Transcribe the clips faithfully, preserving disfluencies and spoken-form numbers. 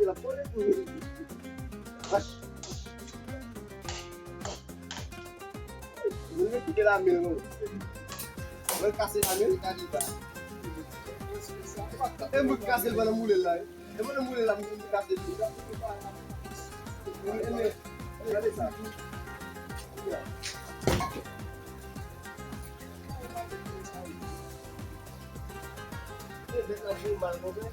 kote l ap kole tou. Ach. Moun yo kite lame l non. Mwen kase lame l. E mwen kase l pandan m boule l la. E pandan m boule l la, m kase l. E men, e men, gade sa. E bèt la jwe mal konsa.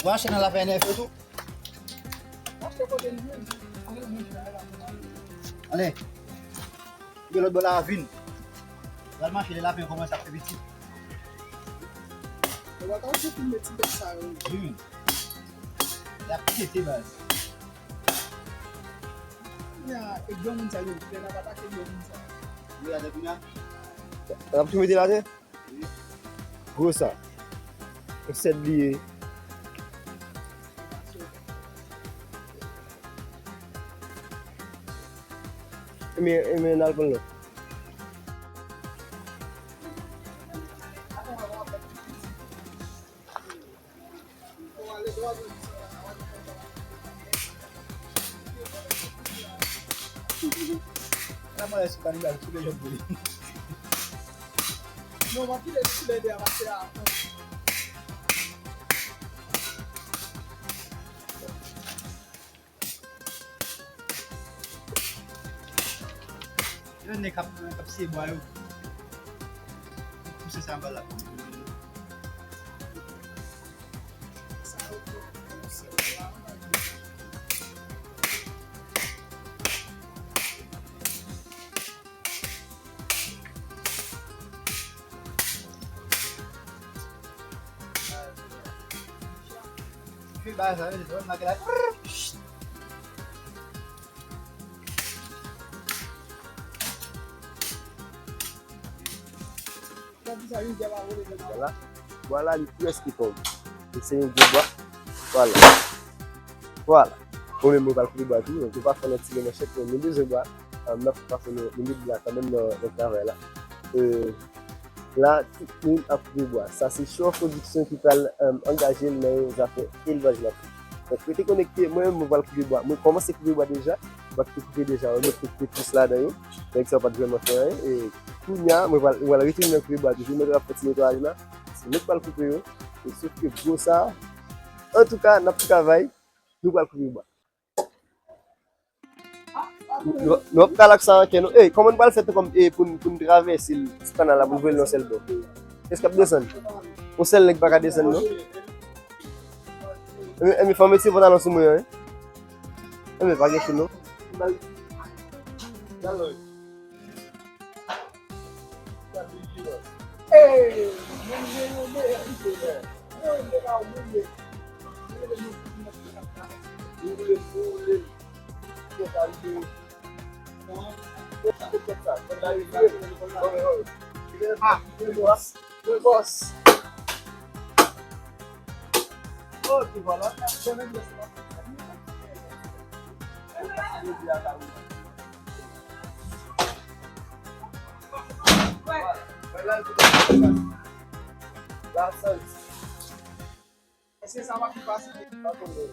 Ou achte nan lapè nèf yo tou? Ale. Gen lòt bò la vin. Pral mache lè lapen yo kòmanse ap fè pitit. Yo pa ka osi fin met ti bèt sa yo. Wi. Y ap pete baz. Ya, e granmoun sa yo, lè n ap atake granmoun sa. Wi, atè kounye a. L ap tou mete l atè? Wi. Gwo sa. Yon sèt li ye. Ebyen, ebyen, n al pran lòt. Yo nèg k ap, k ap siye bwa yo. Pouse sa anba la. Fi ba sa, yo di, wè, make la. Vwala. Vwala, li prèske tonbe. Li se yon gwo bwa. Vwala. Vwala. Mwen menm, mwen pral koupe bwa tou. Donk, nou pa fè nan tire manchèt, men nou bezwen bwa. Ah, n ap fè nou, nou met bwa kanmenm nan, nan travay la. Euh, la, tout moun ap koupe bwa. Sa se Shore Production ki pral, euh, angaje l nan yon zafè elvaj la. Donk, rete konekte. Mwen menm, mwen pral koupe bwa. Mwen kòmanse koupe bwa deja. Mwen te koupe deja, mwen te koupe plis ladan yo. Nèg sa yo pa t vrèman fè anyen. E kounye a, mwen pral, mwen pral retounen nan koupe bwa toujou. Mwen pral fè ti netwayaj la. Se nou k pral koupe yo. E sof ke gwo sa. Antouka, n ap travay. Nou pral koupe bwa. Nou, nou ap pral ak sa an kè nou. Ey, kòman n pral fè tou kòm, e, pou n, pou n travèse l sou kanal la, pou n voye l yon sèl bò? Èske ap desann? Yon sèl nèg pa ka desann, non? Enben, enben, fò mete pantalon sou mwen an, wi. Enben, pa gen chou, non. Ah, le boss. Le boss. Ok, voilà. Èske sa va ki pase? Pa tonbe.